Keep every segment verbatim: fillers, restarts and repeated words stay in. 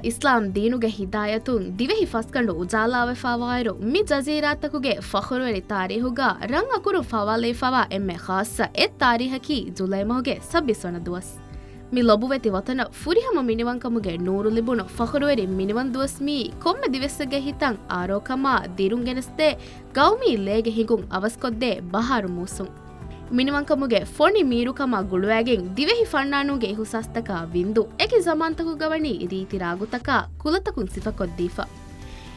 އިސްލާމް ދީނުގެ ހިދާޔަތުން ދިވެހި ފަސްގަނޑު އުޖާލާވެފައިވާއިރު، މި ޖަޒީރާތަކުގެ ފަޚުރުވެރި ތާރީހުގަ ރަން އަކުރުން ފާވާލެވިފައިވާ އެންމެ ޚާއްޞަ އެއް ތާރީހަކީ ޖުލައި މަހުގެ ސައްބީސް ވަނަ ދުވަސް. މި ލޮބުވެތި ވަތަނަށް ފުރިހަމަ މިނިވަންކަމުގެ ނޫރު ލިބުނު ފަޚުރުވެރި މިނިވަން ދުވަސް މިއީ ކޮންމެ ދިވެއްސެއްގެ ހިތަށް އާރޯކަމާ ދިރުން ގެނެސްދޭ ގައުމީ ލޭގެ ހިނގުން އަވަސްކޮށްދޭ ބަހާރު މޫސުން. މިނިވަންކަމުގެ ފޮނި މީރުކަމާ ގުޅުވައިގެން ދިވެހި ފަންނާނުންގެ އިހުސާސްތަކާ ވިންދު، އެކި ޒަމާންތަކުގަ ވަނީ ރީތި ރާގުތަކާ ކުލަތަކުން ސިފަކޮށްދީފަ.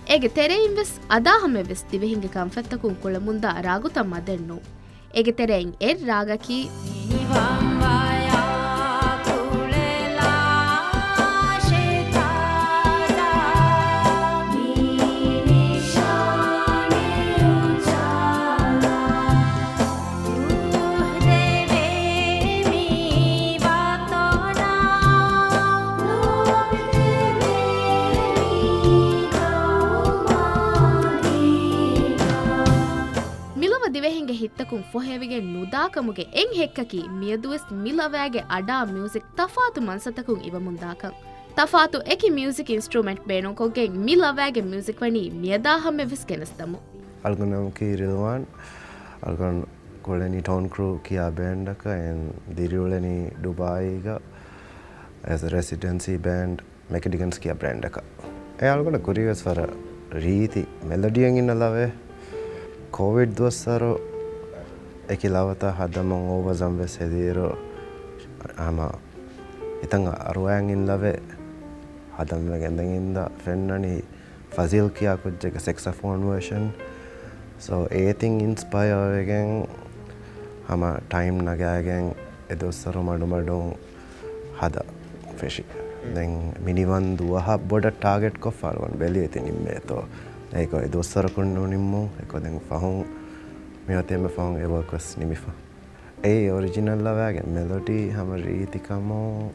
އޭގެ ތެރެއިން ވެސް އަދާހަމައެއް ވެސް ދިވެހިންގެ ކަންފަތްތަކުން ކުޅެމުންދާ ރާގުތައް މަދެއް ނޫން. އޭގެ ތެރެއިން އެއް ރާގަކީ، މިލަވަ ދިވެހިންގެ ހިތްތަކުން ފޮހެވިގެން ނުދާކަމުގެ އެއް ހެއްކަކީ މިއަދުވެސް މި ލަވައިގެ އަޑާ މިއުޒިކް ތަފާތު މަންސަތަކުން އިވަމުންދާކަން. ތަފާތު އެކި މިއުޒިކް އިންސްޓްރުމެންޓް ބޭނުންކޮށްގެން މި ލަވައިގެ މިއުޒިކް ވަނީ މިއަދާ ހަމަޔަށްވެސް ގެނެސްދަމުން. އަޅުގަނޑު ނަމަކީ ރިލްވާން. އަޅުގަނޑު ކުޅެނީ ޓޯން ކްރޫ ކިޔާ ބޭންޑަކަށް އެން ދިރިއުޅެނީ ޑުބާއީގަ އެސް ރެސިޑެންސީ ބޭންޑް މެކެޑިގަންސް ކިޔާ ބްރޭންޑަކަށް. އެ އަޅުގަނޑަށް ކުރީވެސް ވަރަށް ރީތި މެލޮޑީއެއް އިންނަ ލަވެއް. ކޯވިޑް ދުވަސްވަރު އެކި ލަވަތައް ހަދަމުން އޯވަޒަން ވެސް ހެދިއިރު ހަމަ ހިތަށް އަރުވާން އިން ލަވެއް ހަދަން ވެގެން ދެން އިންދާ ފެންނަނީ ފަޒީލް ކިޔާ ކުއްޖެއްގެ ސެކްސަފޯން ވަރޝަން. ސޯ އޭތިން އިންސްޕަޔާ ވެގެން ހަމަ ޓައިމް ނަގާގެން އެ ދުވަސްވަރު މަޑުމަޑުން ހަދާ ފެށި. ދެން މިނިވަން ދުވަހަށް ބޮޑަށް ޓާގެޓް ކޮށްފަ އަޅުގަނޑު ބެލި އޭތި ނިންމޭތޯ. އޭކޮ އެ ދުވަސްވަރަކުން ނުނިންމުން އެކޮ ދެން ފަހުން މިއޮތީ އެންމެ ފަހުން އެ ވަރކް ވެސް ނިމިފަ. އެއީ އޮރިޖިނަލް ލަވައިގެ މެލޮޑީ ހަމަ ރީތިކަމުން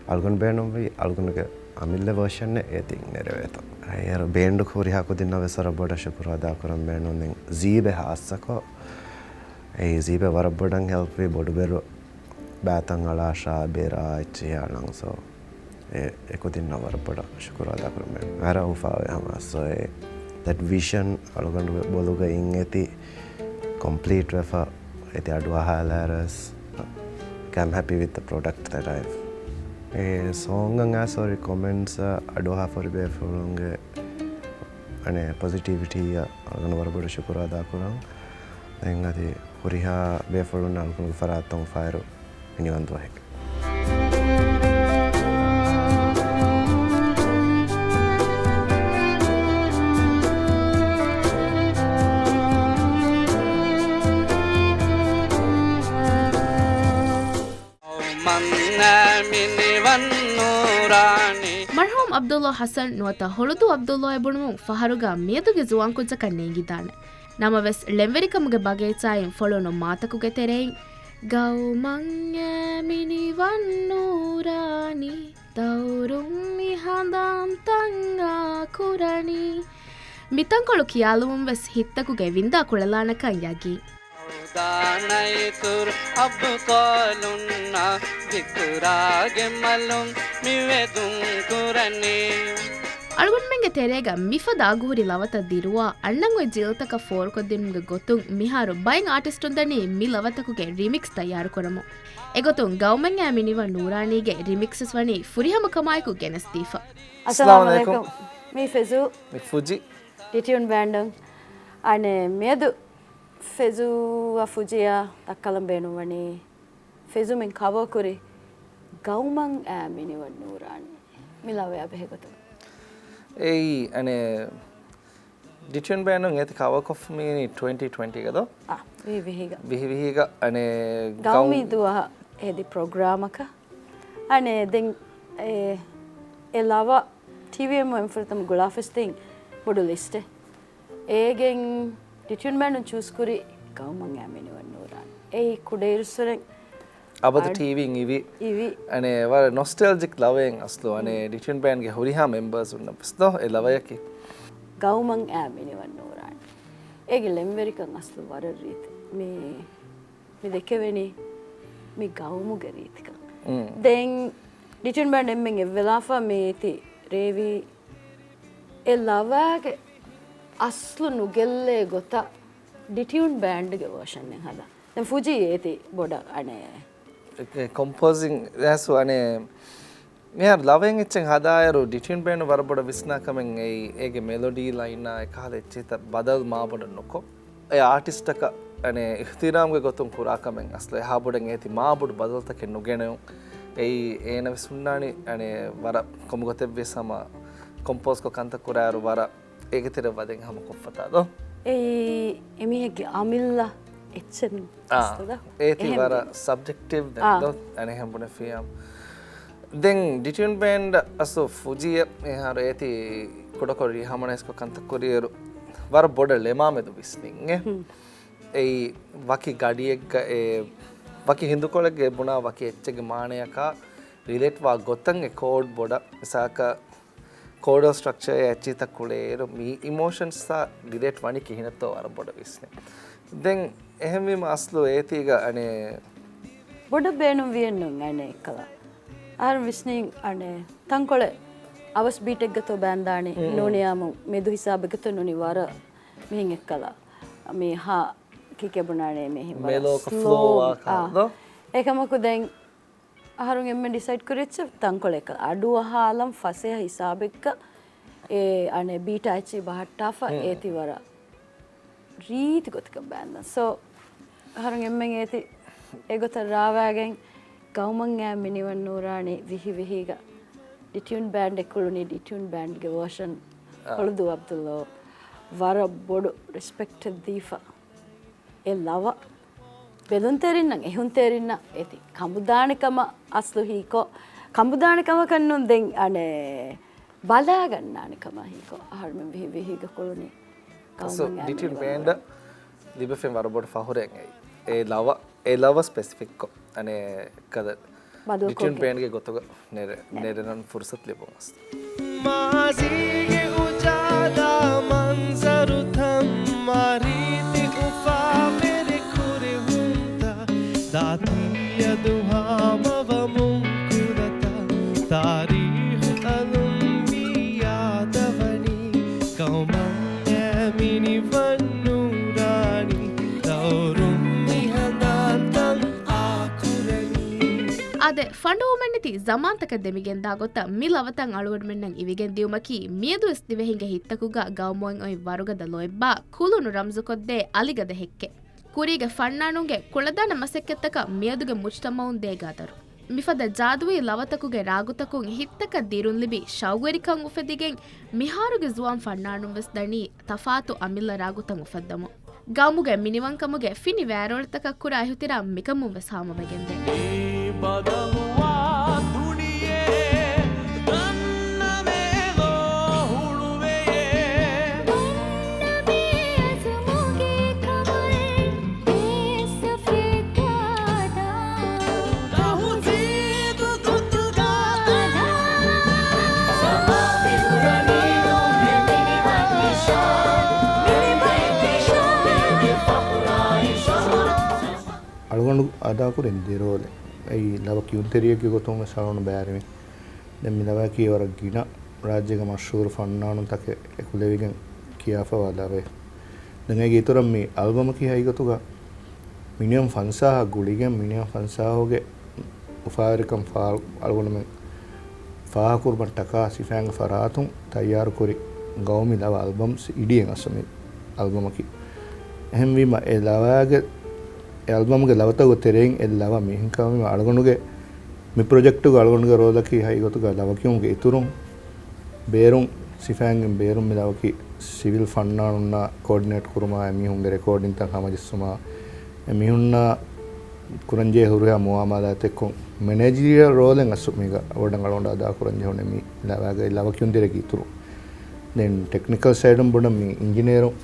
އަޅުގަނޑު ބޭނުންވީ އަޅުގަނޑުގެ އަމިއްލަ ވަރޝަން އޭތި ނެރެވޭތޯ. އޭރު ބޭންޑު ހުރިހާ ކުދިންނަށް ވެސް ވަރަށް ބޮޑަށް ޝުކުރު އަދާކުރަން ބޭނުން. ދެން ޒީބެ ހާއްސަކޮށް އެ ޒީބެ ވަރަށް ބޮޑަށް ހެލްޕްވީ ބޮޑުބެރު ބާތަން އަޅާ ޝާބެރާ އެއްޗިހި އަޅަން. ސޯ އެ އެކުދިންނަށް ވަރަށް ބޮޑަށް ޝުކުރު އަދާކުރަމޭ. ވަރަށް އުފާވޭ ހަމަ. ސޯ އެ ދެޓް ވިޝަން އަޅުގަނޑުގެ ބޮލުގަ އިން އެތި ކޮމްޕްލީޓް ވެފަ އެތި އަޑު އަހާލާރަސް. I'm happy with the product that I've. އެ ސޯންގަށް އާސޯރި ކޮމެންޓްސް އަޑު އަހާ ފޮރި ބޭފުޅުންގެ އަނެއް ޕޮޒިޓިވިޓީއަށް އަޅުގަނޑު ވަރަށް ބޮޑަށް ޝުކުރު އަދާކުރަން. ދެން އަދި ހުރިހާ ބޭފުޅުން އަޅުގަނޑުގެ ފަރާތުން ފާއިރު މިނިވަން ދުވަހެއް. މަރްޙޫމް ޢަބްދުﷲ ޙަސަން ނުވަތަ ހޮޅުދޫ ޢަބްދުﷲ އޭ ބުނުމުން ފަހަރުގަ މިއަދުގެ ޒުވާން ކުއްޖަކަށް ނޭނގިދާނެ. ނަމަވެސް، ޅެންވެރިކަމުގެ ބަގޭޗާއިން ފޮޅުނު މާތަކުގެ ތެރެއިން، ގައުމަށް އައި މިނިވަން ނޫރާނީ، ދައުރުން މި ހަނދާންތައް އާކުރަނީ، މި ތަންކޮޅު ކިޔާލުމުން ވެސް ހިތްތަކުގެ ވިންދާ ކުޅެލާނެކަން ޔަގީން. ހަމަ އަޅުގަނޑުމެންގެ ތެރޭގަ މިފަދަ އަގުހުރި ލަވަތައް ދިރުވާ، އަންނަން އޮތް ޖީލުތަކަށް ފޯރުކޮށްދިނުމުގެ ގޮތުން މިހާރު ބައެއް އާޓިސްޓުން ދަނީ މި ލަވަތަކުގެ ރިމިކްސް ތައްޔާރުކުރަމުން. އެގޮތުން ގައުމަށް އައި މިނިވަން ނޫރާނީގެ ރިމިކްސް ވެސް ވަނީ ފުރިހަމަ ކަމާއެކު ގެނެސްދީފަ. އައްސަލާމު އައްސަލާމު ޢަލައިކުމް. ޢަލައިކުމް. މީ ފެޒޫ. މީ ފުޖި. ޑިޓިއުން ބޭންޑުން. އަނެއް މިއަދު ފެޒޫއަށް ފުޖިއަށް ދައްކާލަން ބޭނުންވަނީ ފެޒޫމެން ކަވަރ ކުރި ގައުމަށް އައި މިނިވަން ނޫރާނީ މި ލަވަޔާ ބެހޭގޮތުން. އެއީ، އަނެއް، ޑިޓިއުން ބޭންޑުން އޭތި ކަވަރ ކޮށްފަ މި ޓްވެންޓީ ޓްވެންޓީގަ ދޯ؟ އާ، ވިހި ވިހިގަ. ވިހި ވިހިގަ، އަނެއް، ގައުމީ ގައު- ދުވަހަށް ހެދި ޕްރޮގްރާމަކަށް. އަނެއް، ދެން އެ، އެ ލަވަ ޓީވީއެމްއު އެންފުރަތަމަ ގުޅާފަސް ދިން ބޮޑު ލިސްޓެއް. އޭގެން ޑިޓިއުން ބޭންޑުން ޗޫސް ކުރި ގައުމަށް އައި މިނިވަން ނޫރާނީ. އެއީ ކުޑައިރުއްސުރެން އަބަދު އަޑް- ޓީވީން އިވި. އިވި. އަނެއް ވަރަށް ނޮސްޓެލްޖިކް ލަވައެއް އަސްލު. އަނެއް ޑިޓިއުން ބޭންޑްގެ ހުރިހާ މެމްބަރސް އުންނަ ބަސް ދޯ އެ ލަވަޔަކީ. ގައުމަށް އައި މިނިވަން ނޫރާނީ. އޭގެ ޅެންވެރިކަން އަސްލު ވަރަށް ރީތި. މި މި ދެކެވެނީ މި ގައުމުގެ ރީތިކަން. މް. ދެން ޑިޓިއުން ބޭންޑް އެންމެން އެއްވެލާފަ މީތި ރޭވީ އެ ލަވާގެ އަސްލު ނުގެއްލޭ ގޮތަށް ޑިޓިއުން ބޭންޑްގެ ވާޝަންއެއް ހަދާ. ދެން ފުޖީ އޭތި ބޮޑަށް އަނެއް. ކޮމްޕޯޒިން އަސްލު އަނެއް މިހާރު ލަވައެއް އެއްޗެއް ހަދާއިރު ޑިޓިއުން ބޭންޑް ވަރަށް ބޮޑަށް ވިސްނާ ކަމެއް އެއީ، އޭގެ މެލޮޑީ ލައިނާ އެކަހަލަ އެއްޗިތައް ބަދަލު މާބޮޑަށް ނުކޮށް، އެ އާޓިސްޓަކަށް އަނެއް އިޙްތިރާމްގެ ގޮތުން ކުރާ ކަމެއް އަސްލު އެހާ ބޮޑަށް އޭތި މާބޮޑު ބަދަލުތަކެއް ނުގެނެވުން. އެއީ އޭނަ ވެސް ހުންނާނީ އަނެއް ވަރަށް ކޮންމެ ގޮތެއް ވިޔަސް ހަމަ ކޮމްޕޯޒްކޮށް ކަންތައް ކުރާއިރު ވަރަށް އޭގެ ތެރެ ވަދެން ހަމަ ކޮށްފަތާ ދޯ؟ އެއީ އެމީހެއްގެ އަމިއްލަ އެއްޗެއް އާ، އަސްލު ދޯ؟ އޭތި އެހެން ވަރަށް ވީ. ސަބްޖެކްޓިވް ދެން އާ. ދޯ؟ އަނެއް ހަމަ ބުނެފިޔާ. ދެން ޑިޓިއުން ބޭންޑް އަސްލު ފުޖީއަށް މިހާރު އޭތި ކުޑަކޮށް ރީހަމަނައިސްކޮށް ކަންތައް ކުރިއިރު ވަރަށް ބޮޑަށް ޅެމާމެދު ވިސްނިން އެ. ހުން. އެއީ ވަކި ގަޑިއެއްގަ އެ ވަކި ހިނދުކޮޅެއްގަ އެ ބުނާ ވަކި އެއްޗެއްގެ މާނަޔަކާ ރިލޭޓްވާ ގޮތަށް އެ ކޯޑް ބޮޑަށް މިސާލަކަށް ކޯޑަލް ސްޓްރަކްޗަރ އެއްޗިތައް ކުޅޭއިރު މި އިމޯޝަންސްއާ ރިލޭޓް ވަނީ ކިހިނެއްތޯ ވަރަށް ބޮޑަށް ވިސްނިން. ދެން އެހެންވީމަ އަސްލު އޭތީގަ އަނެއް ބޮޑަށް ބޭނުން ވިއެއްނު އަނެއް އެއްކަލަ. އަހަރު ވިސްނިން އަނެއް ތަންކޮޅެއް އަވަސް ބީޓެއްގަތޯ ބޭންދާނީ ނޫނިޔާމު މެދު ހިސާބެއްގަތޯ ނޫނީ ވަރަށް މިހެން އެއްކަލަ. މި ހާ ކިކެބުނާނޭ މިހިން ވަރަށް މެލޯކަ ސްލޯ ފްލޯ ވާކަ އާ. ދޯ؟ އެކަމަކު ދެން އަހަރުން އެންމެ ޑިސައިޑް ކުރި އެއްޗެއް ތަންކޮޅެއް އަޑުއަހާލަން ފަސޭހަ ހިސާބެއްގަ އެ އަނެއް ބީޓާ އެއްޗި ބަހައްޓާފަ އޭތި ވަރަށް ރީތި ގޮތަކަށް ބޭންދަން. ސޯ، އަހަރުން އެންމެން އޭތި އެގޮތަށް ރާވާގެން ގައުމަށް އައި މިނިވަން ނޫރާނީ ވިހި ވިހީގަ ޑިޓިއުން ބޭންޑެއް ކުޅުނީ ޑިޓިއުން ބޭންޑްގެ ވާޝަން އާ. ކޮޅުދޫ އަބްދުﷲ ވަރަށް ބޮޑު ރެސްޕެކްޓެއް ދީފަ. އެ ލަވަ ބެލުންތެރިންނަށް، އެހުންތެރިންނަށް އޭތި ކަނބުދާނެ ކަމަށް އަސްލު ހީކޮށް، ކަނބުދާނެ ކަމަކަށް ނޫން ދެން އަނެއް ބަލާގަންނާނެ ކަމަށް ހީކޮށް، އަހަރުމެން ވިހި ވިހީގަ ކުޅުނީ އަސްލު ގައުމަށް އައި ޑިޓިއުން މިނިވަން ބޭންޑަށް ނޫރާނީ. ލިބިފެން ވަރަށް ބޮޑު ފަހުރެއް އެއީ. އެ ލަވަ، އެ ލަވަ ސްޕެސިފިކްކޮށް އަނެއް ކަލަ ބަދަލުކޮށްގެން. ޑިޓިއުން ބޭންޑްގެ ގޮތުގަ ނެރެ-، ނެރެނަން ފުރުސަތު ލިބުން އަސްލު. މާޒީގެ އުޖާލާ މަންޒަރުތައް މާ ރީތި އުފާވެރި ކުރިހުންތައް ދާތީ އަދުހާ މަވަމުން ކުލަތައް ތާރީހު އަލުން މި ޔާދަވަނީ ގައުމަށް އައި މިނިވަން ނޫރާނީ ދައުރުން މިހަނދާންތައް އާ ކުރަނީ. އާދެ، ފަނޑުވުމެއްނެތި ޒަމާންތަކަށް ދެމިގެންދާ ގޮތަށް މި ލަވަތައް އަޅުގަނޑުމެންނަށް އިވިގެން ދިއުމަކީ މިއަދުވެސް ދިވެހިންގެ ހިތްތަކުގަ ގައުމުއިން އޮތް ވަރުގަދަ ލޯތްބާ ކުލުނު ރަމްޒުކޮށްދޭ އަލިގަދަ ހެއްކެއް. ކުރީގެ ފަންނާނުންގެ ކުޅަދާނަ މަސައްކަތްތަކަށް މިއަދުގެ މުޖްތަމައުން ދޭ ގަދަރު. މިފަދަ ޖާދުއީ ލަވަތަކުގެ ރާގުތަކުން ހިތްތަކަށް ދިރުންލިބި ޝައުގުވެރިކަން އުފެދިގެން މިހާރުގެ ޒުވާން ފަންނާނުން ވެސް ދަނީ ތަފާތު އަމިއްލަ ރާގުތައް އުފައްދަމުން. ގައުމުގެ މިނިވަންކަމުގެ ފިނި ވޭރޯޅިތަކަށް ކުރާ އިހުތިރާމް މިކަމުން ވެސް ހާމަވެގެންދޭ. މި ބަދަލުވާ ދުނިޔެ ދަންނަ މޭލޯ ހުޅުވެޔޭ. އޮންނަ މި އަޒުމުގެ ކަމަށް އެ ސަފީ ދާދާ. ތަހުޒީބު ގޮތުގަ ސަމާ މިހުރަނީ ނޫނޭ މިނިވަން ނިޝާން. މިނިވަން ނިޝާން. އަޅުގަނޑު އަދާކުރިން ދިރޯލެއް. އެއީ ލަވަ ކިޔުންތެރިއެއްގެ ގޮތުން ވެސް އަޅުގަނޑު ބައިވެރިވިން. ދެން މި ލަވައަކީ ވަރަށް ގިނަ ރާއްޖޭގެ މަޝްހޫރު ފަންނާނުންތަކެއް އެކުލެވިގެން ކިޔާފަވާ ލަވައެއް. ދެން އޭގެ އިތުރަށް މި އަލްބަމަކީ ހަގީގަތުގަ މިނިވަން ފަންސާހަށް ގުޅިގެން މިނިވަން ފަންސާހުގެ އުފާވެރިކަން ފާ-، އަޅުގަނޑުމެން ފާހަގަކުރުމަށްޓަކާ ސިފައިންގެ ފަރާތުން ތައްޔާރުކުރި ގައުމީ ލަވަ އަލްބަމްސް އިޑިއެއް އަސްލު މި އަލްބަމަކީ. އެހެންވީމަ އެ ލަވާގެ، އެ އަލްބަމްގެ ލަވަތަކުގެ ތެރެއިން އެއް ލަވަ މިހެންކަމުވީމަ އަޅުގަނޑުގެ މި ޕްރޮޖެކްޓުގަ އަޅުގަނޑުގެ ރޯލަކީ ހަގީގަތުގަ ލަވަކިޔުމުގެ އިތުރުން ބޭރުން، ސިފައިންގެ ބޭރުން މި ލަވަކީ ސިވިލް ފަންނާނުންނާ ކޯޑިނޭޓް ކުރުމާ، އެ މީހުންގެ ރެކޯޑިންތައް ހަމަޖެއްސުމާ، އެ މީހުންނާ ކުރަންޖެހޭ ހުރިހާ މުއާމަލާތެއްކޮށް، މެނޭޖަރިއަލް ރޯލެއް އަސްލު މީގަ އަޅުގަނޑަށް އަދާކުރަން ޖެހުނީ މި ލަވާގައި ލަވަކިޔުންތެރިއެއްގެ އިތުރުން. ދެން ޓެކްނިކަލް ސައިޑުން ބުނަން މި އިންޖިނޭރުން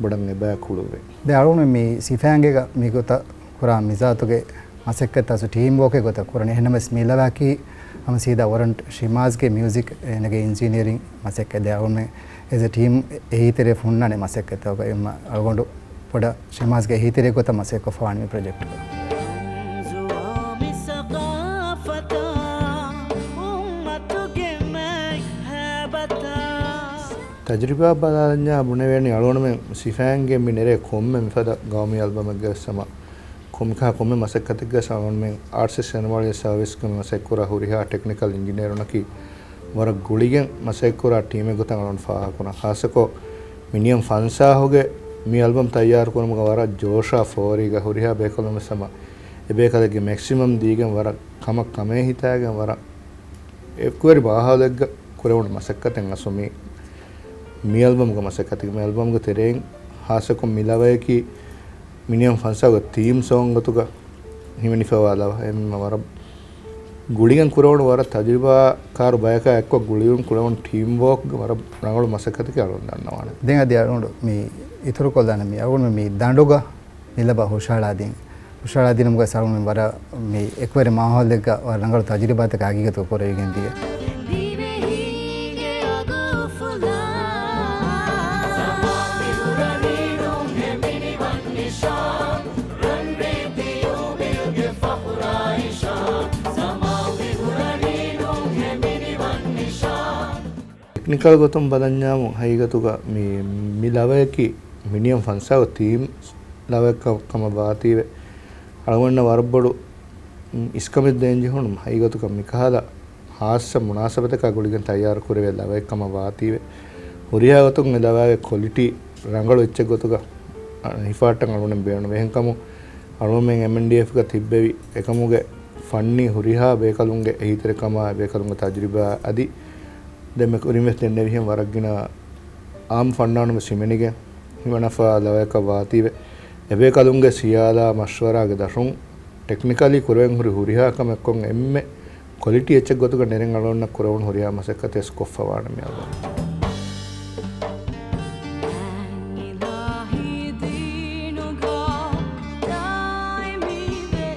ބޮޑަށް އެބަ ކުޅުއްވޭ. ދެން އަޅުގަނޑު މި ސިފައިންގޭގަ މިގޮތަށް ކުރާ މިޒާތުގެ މަސައްކަތް އަސްލު ޓީމް ވޯކެއް ގޮތަށް ކުރަނީ. އެހެންނަމަވެސް މި ލަވައަކީ ހަމަ ސީދާ ވަރަންޓް ޝިމާޒްގެ މިއުޒިކް އޭނަގެ އިންޖިނިއަރިން މަސައްކަތް. ދެން އަޅުގަނޑު އެޒް އެ ޓީމް އެހީތެރޭ ހުންނާނެ މަސައްކަތްތަކުގަ އަޅުގަނޑު ބޮޑަށް ޝިމާޒްގެ އެހީތެރޭ ގޮތަށް މަސައްކަތް ކޮށްފަވާނެ މި ޕްރޮޖެކްޓްގަ. ޒުވާން މި ސަގާފަތާ އުއްމަތުގެ މެއިން ތަޖުރިބާ ބަލާލަންޏާ ބުނެވޭނީ އަޅުގަނޑުމެން ސިފައިންގެ މި ނެރޭ ކޮންމެ މިފަދަ ގައުމީ އަލްބަމެއްގަ ވެސް ހަމަ ކޮން މިކަހަ ކޮންމެ މަސައްކަތެއްގަ ވެސް އަޅުގަނޑުމެން އާޓްސް އެންޑް މޮޑެލް ސަރވިސްގަ މަސައްކަތްކުރާ ހުރިހާ ޓެކްނިކަލް އިންޖިނިއަރުންނަކީ ވަރަށް ގުޅިގެން މަސައްކަތްކުރާ ޓީމެއް ގޮތަށް އަޅުގަނޑު ފާހަގަކުރަން. ޚާއްޞަކޮށް މިނިއަމް ފަންސާހުގެ މި އަލްބަމް ތައްޔާރުކުރުމުގަ ވަރަށް ޖޯޝާ ފޯރީގަ ހުރިހާ ބޭކަލުން ވެސް ހަމަ އެބޭކަލެއްގެ މެކްސިމަމް ދީގެން ވަރަށް ކަމަށް ކަމޭ ހިތާގެން ވަރަށް އެކުވެރި މާހައުލެއްގަ ކުރެވުނު މަސައްކަތެއް އަސްލު މި، މި އަލްބަމްގެ މަސައްކަތެއް. މި އަލްބަމްގެ ތެރެއިން ޚާއްޞަކޮށް މި ލަވަޔަކީ މިނިއަމް ފަންސާހުގެ ތީމް ސޯންގް ގޮތުގަ ހިމެނިފައިވާ ލަވަ. އެހެންވީމަ ވަރަށް ގުޅިގެން ކުރެވުނު ވަރަށް ތަޖުރިބާކާރު ބަޔަކާ އެއްކޮށް ގުޅިގެން ކުރެވުނު ޓީމް ވޯކްގެ ވަރަށް ރަނގަޅު މަސައްކަތަކީ އަޅުގަނޑު ދަންނަވާނެ. ދެން އަދި އަޅުގަނޑު މި އިތުރުކޮށްލާނެ މި އަޅުގަނޑު މި ދަނޑުގަ މި ލަވަ ހުށަހަޅާދިން. ހުށަހަޅާދިނުމުގަ އަޅުގަނޑު ވަރަށް މި އެކުވެރި މާހައުލެއްގަ ވަރަށް ރަނގަޅު ތަޖުރިބާތަކެއް ހަގީގަތުގަ ކުރެވިގެން ދިޔަ. ދިވެހީގެ އަގުފުލާ. ޒަމާން މި ހުރަނީ ނޫންހޭ މިނިވަން ނިޝާން. ރަން ރީތި ޔޫބިލްގެ ފަޚުރާ އިޝާން. ޒަމާން މި ހުރަނީ ނޫންހޭ މިނިވަން ނިޝާން. ޓެކްނިކަލް ގޮތުން ބަލަންޏާމު ހަގީގަތުގަ މި، މި ލަވަޔަކީ މިނިއަމް ފަންސާހު ތީމް ލަވަޔަކަށް ކަމަށް ވާތީވެ. އަޅުގަނޑަށް ވަރަށް ބޮޑު އިސްކަމެއް ދޭން ޖެހުނު ހަގީގަތުގަ މިކަހަލަ ޚާއްޞަ މުނާސަބަތަކާ ގުޅިގެން ތައްޔާރު ކުރެވޭ ލަވައެއް ކަމަށް ވާތީވެ. ހުރިހާ ގޮތުން އެ ލަވާގެ ކޮލިޓީ ރަނގަޅު އެއްޗެއް ގޮތުގަ ހިފާއްޓަން އަޅުގަނޑުމެން ބޭނުންވޭ. އެހެންކަމުން އަޅުގަނޑުމެން އެމްއެންޑީއެފްގަ ތިއްބެވި އެކަމުގެ ފަންނީ ހުރިހާ ބޭކަލުންގެ އެހީތެރިކަމާ އެބޭކަލުންގެ ތަޖުރިބާ އަދި ދެންމެ ކުރިން ވެސް ދެންނެވިހެން ވަރަށް ގިނަ އާއްމު ފަންނާނުން ވެސް ހިމެނިގެން ހިމަނަފާ ލަވަޔަކަށް ވާތީވެ. އެބޭކަލުންގެ ސިޔާލާ މަޝްވަރާގެ ދަށުން ޓެކްނިކަލީ ކުރެވެން ހުރި ހުރިހާ ކަމެއްކޮށް އެންމެ ކޮލިޓީ އެއްޗެއް ގޮތުގަ ނެރެން އަޅުގަނޑަށް ކުރެވުނު ހުރިހާ މަސައްކަތެއް ވެސް ކޮށްފަވާނެ މި އަޅުގަނޑު. އިލާހީ ދީނުގަ ދާއިމީވެ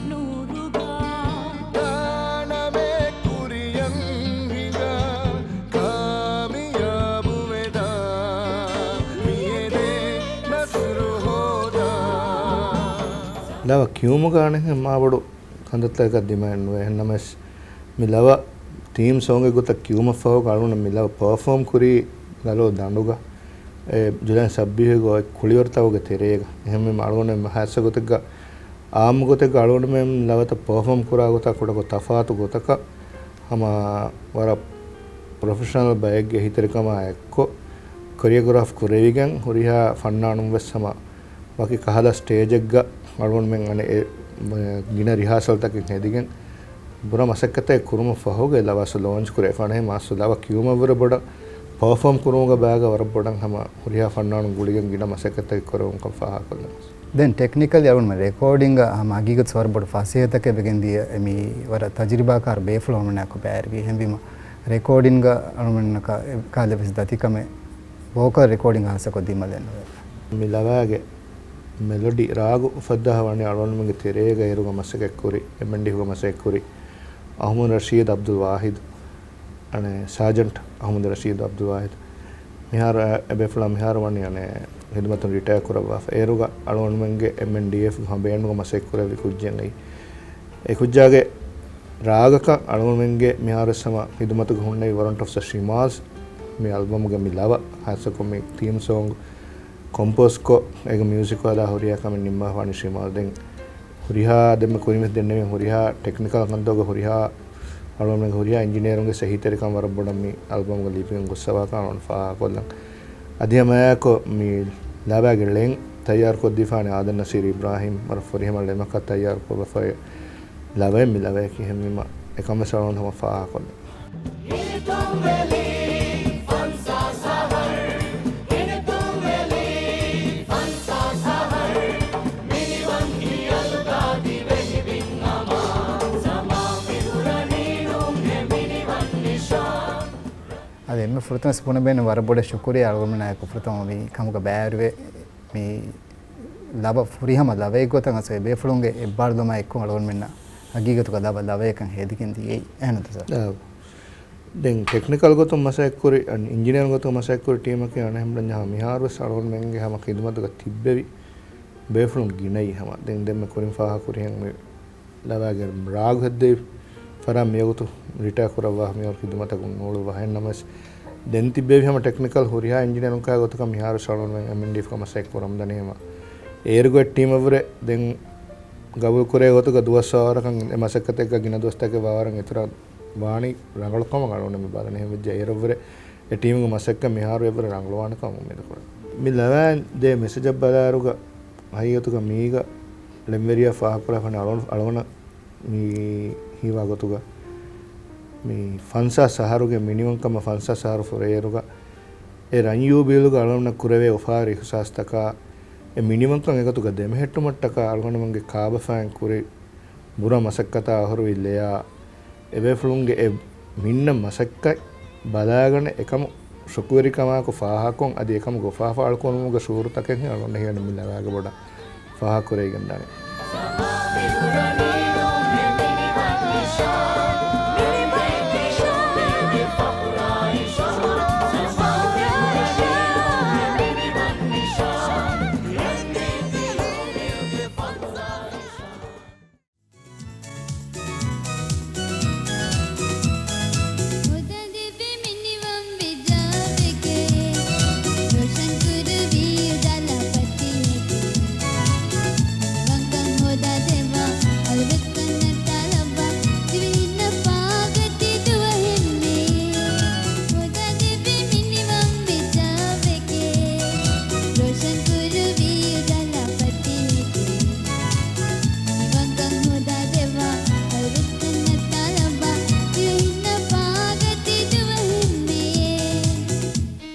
ނޫރުގަ. ދާނަމޭ ކުރިޔަށް ހިނގާ ކާމިޔާބުވެދާ. މިއެދޭ ނަސްރު ހޯދާ. ލަވަ ކިޔުމުގަ އަނެއްހެން މާބޮޑު ކަންތައްތަކަކަށް ދިމާއެއް ނުވޭ. އެހެންނަމަވެސް، މި ލަވަ ތީމް ސޯންގެއް ގޮތަށް ކިޔުމަށްފަހު އަޅުގަނޑަށް މި ލަވަ ޕަރފޯމް ކުރީ ގަލޯ ދަނޑުގަ، އެ ޖުލައި ސައްބީސްގެ އޮތް ކުޅިވަރު ތަކުގެ ތެރޭގަ. އެހެންވީމަ އަޅުގަނޑު ހާއްސަ ގޮތެއްގަ، އާއްމު ގޮތެއްގަ އަޅުގަނޑުމެން ލަވަތައް ޕަރފޯމް ކުރާ ގޮތާ ކުޑަކޮށް ތަފާތު ގޮތަކަށް ހަމަ ވަރަށް ޕްރޮފެޝަނަލް ބައެއްގެ އެހީތެރިކަމާ އެއްކޮށް، ކޮރިއޮގްރާފް ކުރެވިގެން ހުރިހާ ފަންނާނުން ވެސް ހަމަ ވަކި ކަހަލަ ސްޓޭޖެއްގަ އަޅުގަނޑުމެން އަނެއް އެ، ގިނަ ރިހާސަލްތަކެއް ހެދިގެން ބުރަ މަސައްކަތެއް ކުރުމަށް ފަހުގަ ލަވަ އަސްލު ލޯންޗް ކުރޭ. ފަނަހެ މާސް ލަވަ ކިޔުމަށްވުރެ ބޮޑަށް ޕަރފޯމް ކުރުމުގެ ބައިގަ ވަރަށް ބޮޑަށް ހަމަ ހުރިހާ ފަންނާނުން ގުޅިގެން ގިނަ މަސައްކަތްތަކެއް ކުރެވުންކަން ފާހަގަކޮށްލަން. ދެން ޓެކްނިކަލީ އަޅުގަނޑު ރެކޯޑިންގ ހަމަ ހަގީގަތު ވަރަށް ބޮޑު ފަސޭހަތަކެއް ވެގެން ދިޔަ އެ މީ ވަރަށް ތަޖުރިބާކާރު ބޭފުޅުން އަޅުގަނޑަކު ބައިވެރިވީ. އެހެންވީމަ ރެކޯޑިންގ އަޅުގަނޑަކަށް އެކަހަލަ ވެސް ދަތިކަމެއް ވޯކަލް ރެކޯޑިންގ ހާއްސަކޮށް ދިމަލެއް ނުވޭ. މި ލަވާގެ މެލޮޑީ ރާގު އުފައްދާ ވަނީ އަޅުގަނޑުމެންގެ ތެރޭގަ އޭރުގަ މަސައްކަތްކުރި، އެމްއެންޑީއެފްގަ މަސައްކަތްކުރި އަހުމަދު ރަޝީދު އަބްދުލް ވާހިދު، އަނެއް ސާޖަންޓް އަހުމަދު ރަޝީދު އަބްދުލް ވާހިދު. މިހާރު އެ، އެބޭފުޅާ މިހާރު ވަނީ އަނެއް ހިދުމަތުން ރިޓަޔާ ކުރައްވާފަ. އޭރުގަ އަޅުގަނޑުމެންގެ އެމްއެންޑީއެފްގެ ހަ ބޭންޑުގަ މަސައްކަތްކުރެއްވި ކުއްޖެއް އެއީ. އެ ކުއްޖާގެ ރާގަކަށް އަޅުގަނޑުމެންގެ މިހާރުވެސް ހަމަ ހިދުމަތުގަ ހުންނެވި ވަރަންޓް އޮފް ސަ ޝިމާޒް މި އަލްބަމުގެ މި ލަވަ، ހާއްސަކޮށް މި ތީމް ސޯންގް ކޮމްޕޯޒްކޮށް، އޭގެ މިއުޒިކް ހަދާ ހުރިހާ ކަމެއް ނިންމާފާނީ ޝިމާޒް. ދެން ހުރިހާ ދެންމެ ކުރިންވެސް ދެންނެވި ހުރިހާ ޓެކްނިކަލް ކަންތައްގަ ހުރިހާ އަޅުގަނޑުމެންގެ ހުރިހާ އިންޖިނިއަރުންގެ އެހީތެރިކަން ވަރަށް ބޮޑަށް މި އަލްބަމްގަ ލިބިގެން ގޮއްސަވާކަން އަޅުގަނޑު ފާހަގަކޮށްލަން. އަދި ހަމައެއާއެކު މި ލަވާގެ ޅެން ތައްޔާރުކޮށްދީފާނެ އާދަމް ނަސީރު އިބްރާހީމް ވަރަށް ފުރިހަމަ ޅެމަކާ ތައްޔާރުކޮށްލަފައި ލަވައެއް މި ލަވަޔަކީ. އެހެންވީމަ އެކަންވެސް އަޅުގަނޑު ހަމަ ފާހަގަކޮށްލަން. ހިނިތުންވެލި ފަންސާސް އަހަރު، ހިނިތުންވެލި ފަންސާސް އަހަރު، މިނިވަން ހިޔަލުގަ ދިވެހި ބިން އަމާ، ޒަމާން މިހުރަނީ ނޫންހޭ މިނިވަން ނިޝާން. އަދި އެންމެ ފުރަތަމަ ބުނެވޭނެ ވަރަށް ބޮޑަށް ޝުކުރިއްޔާ އަޅުގަނޑުމެންނާއެކު ފުރަތަމަ މި ކަމުގަ ބައިވެރިވެ، މި ލަވަ ފުރިހަމަ ލަވައެއްގޮތަށް އަސް އެބޭފުޅުންގެ އެއްބާރުލުމާ އެއްކޮށް އަޅުގަނޑުމެންނަށް ހަގީގަތުގަ ލަވަ ލަވަޔަކަށް ހެދިގެން ދިޔައީ. އެހެންތަ ސާރ؟ އާ. ދެން ޓެކްނިކަލް ގޮތުން މަސައްކަތްކުރި، އަން އިންޖިނިއަރުން ގޮތުން މަސައްކަތްކުރި ޓީމަކީ އަނެއްހެން ބުނަންޏާ މިހާރުވެސް އަޅުގަނޑުމެންގެ ހަމަ ޚިދުމަތުގަ ތިއްބެވި ބޭފުޅުން ގިނައީ ހަމަ. ދެން ދެންމެ ކުރިން ފާހަގަކުރިހެން މި ލަވާގެ ރާގު ހެއްދެވި ފަރާތް މިވަގުތު ރިޓަޔާ ކުރައްވާ މިވަރު ޚިދުމަތަކުން ނޫޅުއްވާ. އެހެންނަމަވެސް ދެން ތިއްބެވި ހަމަ ޓެކްނިކަލް ހުރިހާ އިންޖިނިއަރުން ކާ ގޮތަކަށް މިހާރު އަޅުގަނޑުމެން އެމްއެންޑީއެފް މަސައްކަތް ކުރަމުންދަނީ ހަމަ. އޭރުގެ ޓީމަށްވުރެ ދެން ގަބޫލު ކުރޭ ގޮތުގަ ދުވަސްވަރަކަށް އެ މަސައްކަތެއްގަ ގިނަ ދުވަސްތަކެއް ވާވަރަށް އިތުރަށް ވާނީ ރަނގަޅު ކަމަށް އަޅުގަނޑު މި ބަލަނީ. އެހެންވެއްޖެ އޭރަށްވުރެ އެ ޓީމުގެ މަސައްކަތް މިހާރު އެއްވަރަށް ރަނގަޅުވާނެ ކަމަށް އުއްމީދު ކުރަން. މި ލަވައިން ދޭ މެސެޖަށް ބަލާއިރުގަ ހަގީގަތުގަ މީގަ ޅެންވެރިޔާ ފާހަގަކުރާ ފަންނަ އަޅުގަނޑު، އަޅުގަނޑަށް މި ހީވާ ގޮތުގަ މި ފަންސާސް އަހަރުގެ މިނިވަންކަމަށް ފަންސާސް އަހަރު ފުރޭއިރުގަ އެ ރަން ޔޫބިލްގަ އަޅުގަނޑަށް ކުރެވޭ އުފާވެރި އިހުސާސްތަކާ އެ މިނިވަންކަން އެގޮތުގަ ދެމެހެއްޓުމަށްޓަކާ އަޅުގަނޑުމެންގެ ކާބަފައިން ކުރި ބުރަ މަސައްކަތާ އަހުރުވި ލެޔާ އެބޭފުޅުންގެ އެ މިންނަ މަސައްކަތް ބަލާގަނެ އެކަމު ޝުކުވެރިކަމާއެކު ފާހަކޮން އަދި އެކަމުގެ އުފާ ފާޅުކުރުމުގެ ސޫރަތަކެއް ހިނގަން އަޅުގަނޑަށް ހިޔަނި މި ލަވާގެ ބޮޑަށް ފާހަކުރެވިގެންދާނެ.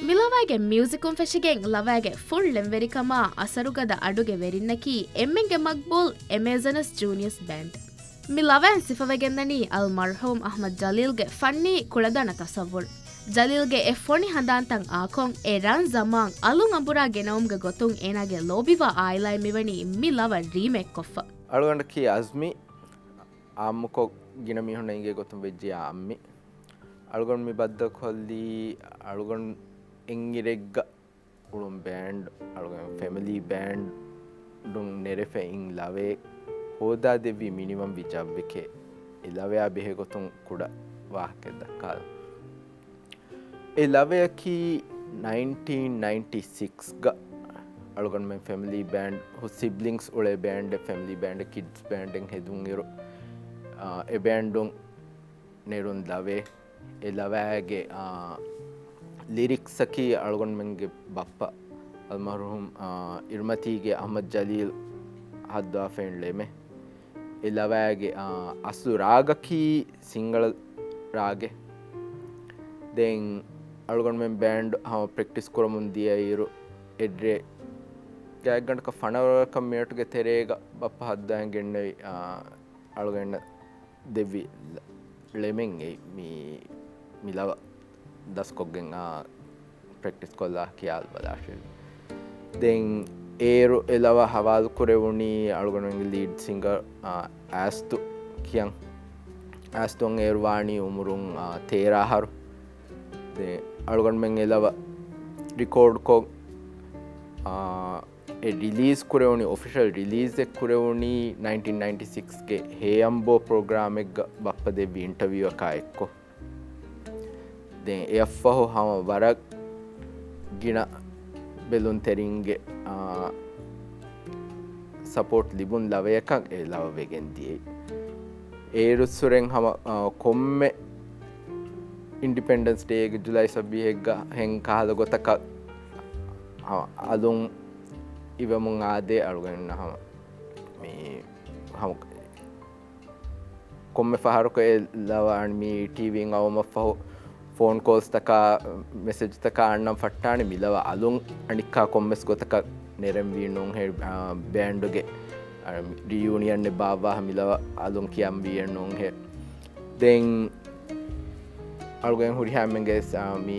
މި ލަވައިގެ މިއުޒިކުން ފެށިގެން ލަވައިގެ ފުން ޅެންވެރިކަމާ އަސަރުގަދަ އަޑުގެ ވެރިންނަކީ އެންމެންގެ މަގްބޫލް އެމޭޒަނަސް ޖޫނިއަސް ބޭންޑް. މި ލަވައިން ސިފަވެގެންދަނީ އަލް މަރްޙޫމް އަޙްމަދު ޖަލީލްގެ ފަންނީ ކުޅަދާނަ ތަޞައްވުރު. ޖަލީލްގެ އެ ފޮނި ހަނދާންތައް އާކޮން އެ ރަން ޒަމާން އަލުން އަނބުރާ ގެނައުމުގެ ގޮތުން އޭނާގެ ލޯބިވާ އާއިލާއިން މިވަނީ މި ލަވަ ރީމޭކް ކޮށްފަ. އަޅުގަނޑަކީ އަޒްމީ، އާއްމުކޮށް ގިނަ މީހުންނަށް އިނގޭ ގޮތުން ވެއްޖިޔާ އައްމި. އަޅުގަނޑު މި ބައްދަލުކޮށްލީ އަޅުގަނޑު އެއްއިރެއްގަ އުޅުން ބޭންޑް، އަޅުގަނޑު ފެމިލީ ބޭންޑުން ނެރެފަ އިން ލަވައެއް ހޯދާދެއްވީ މިނިވަންވި ޖައްވެކޭ. އެ ލަވަޔާ ބެހޭ ގޮތުން ކުޑަ ވާހަކައެއް ދައްކާލަން. އެ ލަވަޔަކީ ނައިންޓީން ނައިންޓީ ސިކްސްގަ އަޅުގަނޑުމެން ފެމިލީ ބޭންޑް، ހުސް ސިބްލިންގްސް އުޅޭ ބޭންޑެއް، ފެމިލީ ބޭންޑެއް ކިޑްސް ބޭންޑެއް ހެދުން އިރު، އާ، އެ ބޭންޑުން ނެރުން ލަވައެއް. އެ ލަވައިގެ، އާ، ލިރިކްސަކީ އަޅުގަނޑުމެންގެ ބައްޕަ އަލްމަރްޙޫމް، އާ، އިރުމަތީގެ އަޙްމަދު ޖަލީލް ހައްދަވާފައިން ޅެމެއް. އެ ލަވައިގެ، އާ، އަސްލު ރާގަކީ ސިންގަޅަ ރާގެއް. ދެން އަޅުގަނޑުމެން ބޭންޑް ހަމަ ޕްރެކްޓިސް ކުރަމުން ދިޔައިރު، އެއްރޭ ގާތްގަނޑަކަށް ފަނަރަ ވަރަކަށް މިނެޓުގެ ތެރޭގަ ބައްޕަ ހައްދަވަން ގެންނެވި، އާ، އަޅުގަނޑަށް ދެއްވި ޅެމެއް އެއީ މި، މި ލަވަ ދަސްކޮށްގެން، އާ، ޕްރެކްޓިސް ކޮށްލާ ކިޔާލަބަލާށެވެ. ދެން އޭރު އެ ލަވަ ހަވާލު ކުރެވުނީ އަޅުގަނޑުމެންގެ ލީޑް ސިންގަރ، އާ، އާސްތު ކިޔަން. އާސްތު އޭރު ވާނީ އުމުރުން، އާ، ތޭރަ އަހަރު. ދެން އަޅުގަނޑުމެން އެ ލަވަ ރިކޯޑްކޮށް، އާ، އެ ރިލީޒް ކުރެވުނީ، އޮފިޝަލް ރިލީޒެއް ކުރެވުނީ ނައިންޓީން ނައިންޓީ ސިކްސްގެ ހޭ އަނބޯ ޕްރޮގްރާމެއްގަ ބައްޕަ ދެއްވި އިންޓަވިއުއަކާ އެއްކޮށް. ދެން އެއަށްފަހު ހަމަ ވަރަށް ގިނަ ބެލުންތެރިންގެ، އާ، ސަޕޯޓް ލިބުން ލަވަޔަކަށް އެ ލަވަ ވެގެން ދިޔައީ. އޭރުއްސުރެން ހަމަ، އާ، ކޮންމެ އިންޑިޕެންޑެންސް ޑޭގެ ޖުލައި ސައްބީހެއްގަ ހެން ކަހަލަ ގޮތަކަށް ހަމަ އަލުން އިވެމުން އާދޭ އަޅުގަނޑު ހަމަ މި ހަމަ ކޮންމެ ފަހަރަކު އެ ލަވަ އަން މި ޓީވީން އައުމަށްފަހު، ފޯން ކޯލްސްތަކާ، މެސެޖްތަކާ އަންނަން ފައްޓާނެ މި ލަވަ އަލުން އަނިއްކާ ކޮންމެސް ގޮތަކަށް ނެރެންވީ ނޫންހޭ، އާ، ބޭންޑުގެ، އާ، ރީޔޫނިއަންއެއް ބާއްވާ މި ލަވަ އަލުން ކިޔަންވީއެއް ނޫންހޭ. ދެން އަޅުގަނޑު ހުރިހާ އެންމެންގެ ސ-، އާ، މި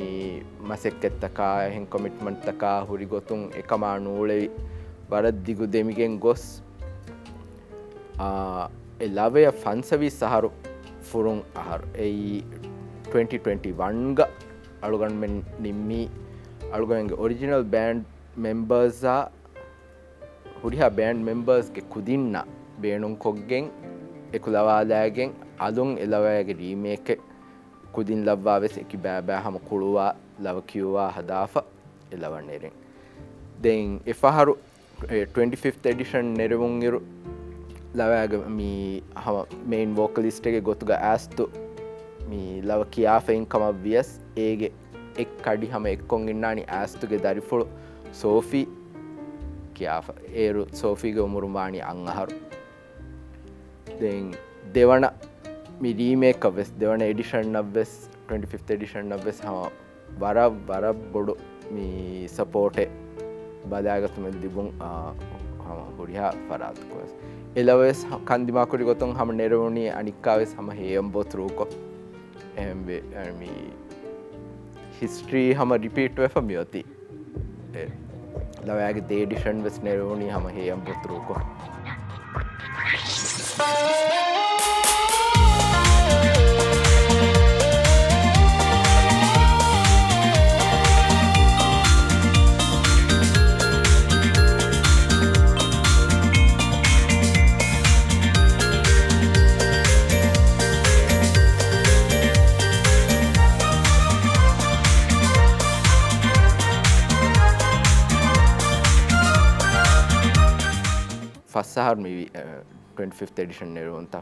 މަސައްކަތްތަކާ، އެހެން ކޮމިޓްމަންޓްތަކާ ހުރި ގޮތުން އެކަމާ ނޫޅެވި ވަރަށް ދިގު ދެމިގެން ގޮސް، އާ، އެ ލަވަޔަށް ފަންސަވީސް އަހަރު ފުރުން އަހަރު. އެއީ ޓްވެންޓީ ޓްވެންޓީ ވަންގަ އަޅުގަނޑުމެން ނިންމީ، އަޅުގަނޑުގެ އޮރިޖިނަލް ބޭންޑް މެމްބަރސްއާ ހުރިހާ ބޭންޑް މެމްބަރސްގެ ކުދިންނާ ބޭނުންކޮށްގެން އެކުލަވާލާގެން އަލުން އެ ލަވަޔާގެ ރީމޭކެއް ކުދިން ލައްވާ ވެސް އެކި ބައިބައި ހަމަ ކުޅުވާ ލަވަ ކިޔުވާ ހަދާފަ އެ ލަވަ ނެރެން. ދެން އެ ފަހަރު އެ ޓްވެންޓީ ފިފްތް އެޑިޝަން ނެރެވުން އިރު، ލަވައިގެ މި ހަމަ މެއިން ވޯކަލިސްޓެއްގެ ގޮތުގަ އާސްތު މި ލަވަ ކިޔާފައިން ކަމަށް ވިޔަސް، އޭގެ އެއް ކަޑި ހަމަ އެއްކޮށް އިންނާނީ އާސްތުގެ ދަރިފުޅު ސޯފީ ކިޔާފަ. އޭރު ސޯފީގެ އުމުރުން ވާނީ އަށް އަހަރު. ދެން ދެވަނަ މި ރީމޭކަށް ވެސް، ދެވަނަ އެޑިޝަންއަށް ވެސް، ޓްވެންޓީ ފިފްތް އެޑިޝަންއަށް ވެސް ހަމަ ވަރަށް، ވަރަށް ބޮޑު މި ސަޕޯޓެއް ބަލާގަތުމެއް ލިބުން، އާ، ހަމަ ހުރިހާ ފަރާތަކުން ވެސް. އެ ލަވަ ވެސް ހަ-، ކަންދިމާކުރި ގޮތުން ހަމަ ނެރެވުނީ އަނިއްކާ ވެސް ހަމަ ހޭޔަނބޯ ތުރޫކޮށް. އެހެންވެ، އަ، މި ހިސްޓްރީ ހަމަ ރިޕީޓް ވެފަ މިއޮތީ. އެ، ލަވައިގެ ދެ އެޑިޝަން ވެސް ނެރެވުނީ ހަމަ ހޭޔަނބޯ ތުރޫކޮށް. ފަސް އަހަރު މިވީ، އަ، ޓްވެންޓީ ފިފްތް އެޑިޝަން ނެރެވުންތަ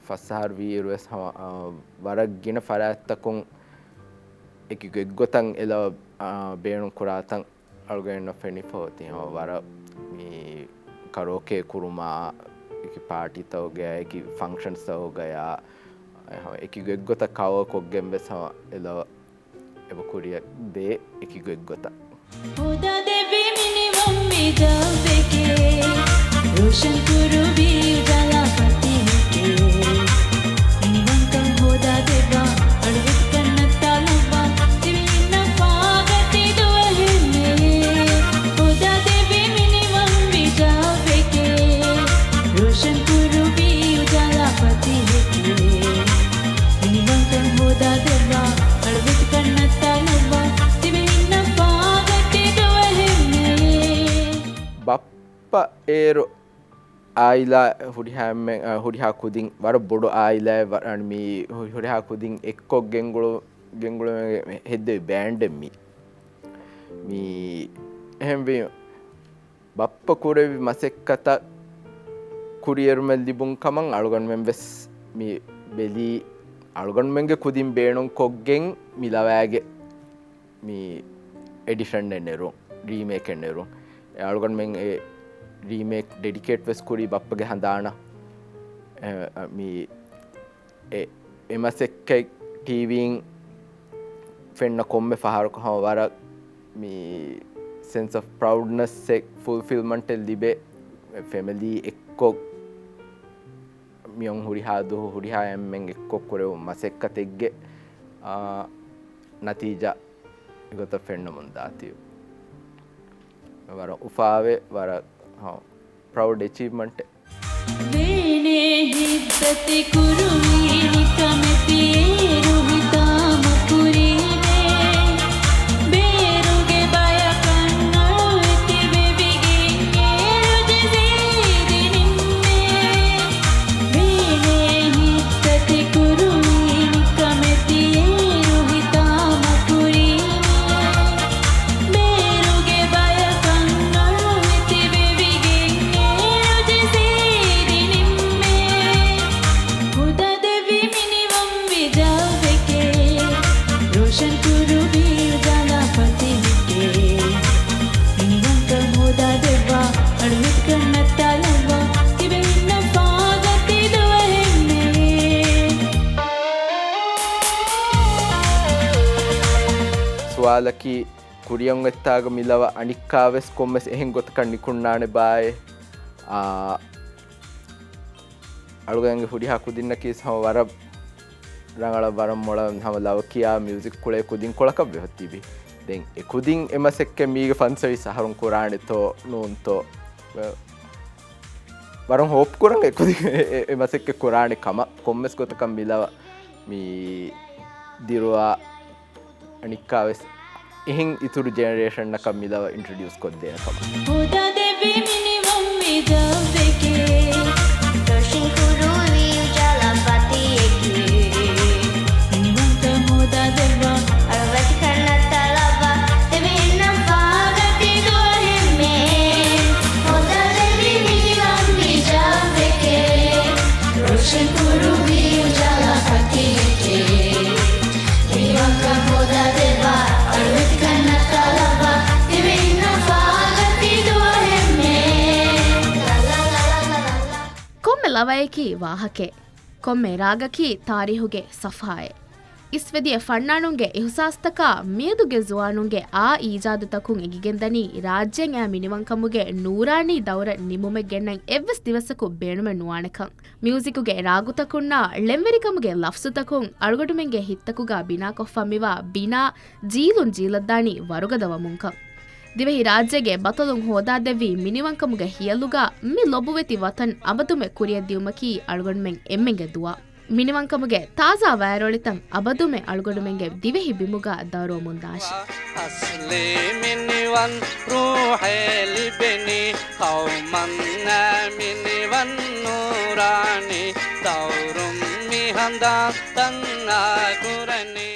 ފަސް އަހަރު ވީއިރު ވެސް ހަމަ، އަ، ވަރަށް ގިނަ ފަރާތްތަކުން އެކި ގޮތްގޮތަށް އެ ލަވަ، އަ، ބޭނުން ކުރާތަން އަޅުގަނޑަށް ފެނިފަ އޮތީ. ހަމަ ވަރަށް މި ކަރޯކޭ ކުރުމާ، އެކި ޕާޓީތަކުގަޔާ، އެކި ފަންކްޝަންސްތަކުގަޔާ، އެކި ގޮތްގޮތަށް ކަވަރ ކޮށްގެން ވެސް ހަމަ އެ ލަވަ އެބަ ކުރިއަށް ދޭ އެކި ގޮތްގޮތަށް. ހުދާ ދެއްވި މިނިވަން މިޖާބެކޭ، ރޯޝަން ކުރުވި އުޖާލާ ފަތިހެކޭ. މިނިވަންކަން ހޯދާ ދެއްވާ، އަޅުވެތިކަން ނައްތާލައްވާ، ތިބި އިންނަ ފާގަތި ދުވަހެއް ނެޔޭ. ހޯދާ ދެއްވި މިނިވަން މިޖާބެކޭ، ރޯޝަން ކުރުވި އުޖާލާ ފަތިހެކޭ. މިނިވަންކަން ހޯދާ ދެއްވާ، އަޅުވެތިކަން ނައްތާލައްވާ، ތިބި އިންނަ ފާގަތި ދުވަހެއް ނެޔޭ. ބައްޕަ އޭރު އާއިލާ ހުރިހާ އެންމެ-، އަ، ހުރިހާ ކުދިން ވަރަށް ބޮޑު އާއިލާއެއް ވަ-، އަ، މި ހު-، ހުރިހާ ކުދިން އެއްކޮށް ގެންގުޅު-، ގެންގުޅުމެ ހެއްދެވި ބޭންޑެއް މި. މި އެހެންވީ ބައްޕަ ކުރެއްވި މަސައްކަތަށް ކުރިއެރުމެއް ލިބުން ކަމަށް އަޅުގަނޑުމެން ވެސް މި ބެލީ، އަޅުގަނޑުމެންގެ ކުދިން ބޭނުން ކޮށްގެން މި ލަވައިގެ މި އެޑިޝަންއެއް ނެރުން، ރީމޭކެއް ނެރުން. އެ އަޅުގަނޑުމެން އެ ރީމޭކް ޑެޑިކޭޓް ވެސް ކުރީ ބައްޕަގެ ހަނދާނަށް. އެ، މި އެ، އެ މަސައްކަތް ޓީވީން ފެންނަ ކޮންމެ ފަހަރަކު ހަމަ ވަރަށް މި ސެންސް އޮފް ޕްރައުޑްނަސްއެއް، ފުލްފިލްމަންޓެއް ލިބޭ. ފެމިލީ އެއްކޮށް މިއޮން ހުރިހާ ދުވަހު ހުރިހާ އެންމެން އެއްކޮށް ކުރެވުނު މަސައްކަތެއްގެ، އާ، ނަތީޖާ އެގޮތަށް ފެންނަމުން ދާތީ. ވަރަށް އުފާވެ، ވަރަށް، ހަ، ޕްރައުޑް އެޗީވްމަންޓެއް. ވޭނޭ ހިތްދަތި ކުރުވީ ނިކަމެތި އޭރު ހިތާމަ ކުރީމޭ. ބޭރުގެ ބަޔަކަށް އަޅުވެތި ވެވިގެން އޭރު ޖެހިދިނިންމޭ. ވޭނޭ ހިތްދަތި ކުރުވީ ނިކަމެތި އޭރު ހިތާމަ ކުރީމޭ. ބޭރުގެ ބަޔަކަށް އަޅުވެތި ވެވިގެން އޭރު ޖެހިދިނިންމޭ. ހުދާ ދެއްވި މިނިވަން މިޖާބެކޭ، ރޯޝަން ކުރުވި އުޖާލާ ފަތިހެކޭ. މިނިވަންކަން ހޯދާ ދެއްވާ، އަޅުވެތިކަން ނައްތާލައްވާ، ތިބެ އިންނަ ފާގަތި ދުވަހެއް ނެޔޭ. ސުވާލަކީ، ކުރިއަށް އޮތްތާގަ މި ލަވަ އަނިއްކާވެސް ކޮންމެސް އެހެން ގޮތަކަށް ނިކުންނާނެ ބާއޭ؟ އާ، އަޅުގަނޑުގެ ހުރިހާ ކުދިންނަކީ ހަމަ ވަރަށް ރަނގަޅަށް ވަރަށް މޮޅަށް ހަމަ ލަވަ ކިޔާ މިއުޒިކް ކުޅޭ ކުދިން ކޮޅަކަށް ވެފަ ތިބި. ދެން އެ ކުދިން އެ މަސައްކަތް މީގެ ފަންސަވީސް އަހަރުން ކުރާނެތޯ ނޫންތޯ؟ ވަ-، ވަރަށް ހޯޕް ކުރަން އެ ކުދިން އެ، އެ، އެ މަސައްކަތް ކުރާނެ ކަމަށް ކޮންމެސް ގޮތަކަށް މި ލަވަ މި ދިރުވާ އަނިއްކާވެސް އެހެން އިތުރު ޖެނެރޭޝަންއަކަށް މި ލަވަ އިންޓްރޮޑިއުސް ކޮށްދޭނެ ކަމަށް. ހުދާ ދެއްވި މިނިވަން މިޖާބެކޭ. ރޯޝަން ކުރުވި އުޖާލާ ފަތިހެކޭ. މިނިވަންކަން ހޯދާ ދެއްވާ. އަޅުވެތިކަން ނައްތާލާ. ލަވަޔަކީ ވާހަކައެއް. ކޮންމެ ރާގަކީ ތާރީހުގެ ސަފްހާއެއް. އިސްވެދިޔަ ފަންނާނުންގެ އިހުސާސްތަކާ މިއަދުގެ ޒުވާނުންގެ އާ އީޖާދުތަކުން އެނގިގެންދަނީ ރާއްޖޭން އައި މިނިވަންކަމުގެ ނޫރާނީ ދައުރަށް ނިމުމެއް ގެންނަން އެއްވެސް ދިވެއްސަކު ބޭނުމެއް ނުވާނެކަން. މިއުޒިކުގެ ރާގުތަކުންނާ ޅެންވެރިކަމުގެ ލަފްޒުތަކުން އަޅުގަނޑުމެންގެ ހިތްތަކުގަ ބިނާކޮށްފަ މިވާ ބިނާ ޖީލުން ޖީލަށްދާނީ ވަރުގަދަ ވަމުންކަން. ދިވެހި ރާއްޖޭގެ ބަތަލުން ހޯދާދެއްވި މިނިވަންކަމުގެ ހިޔަލުގަ މި ލޮބުވެތި ވަތަން އަބަދުމެ ކުރިއަށްދިއުމަކީ އަޅުގަނޑުމެން އެންމެންގެ ދުޢާ. މިނިވަންކަމުގެ ތާޒާ ވައިރޮޅިތައް އަބަދުމެ އަޅުގަނޑުމެންގެ ދިވެހި ބިމުގަ ދަރުވަމުންދާށި. އަސްލީ މިނިވަން ރޫޙެއް ލިބެނީ، ޤައުމަށް މިނިވަން ނޫރާނީ، ދައުރުން މި ހަނދާން ތަން އާކުރަނީ.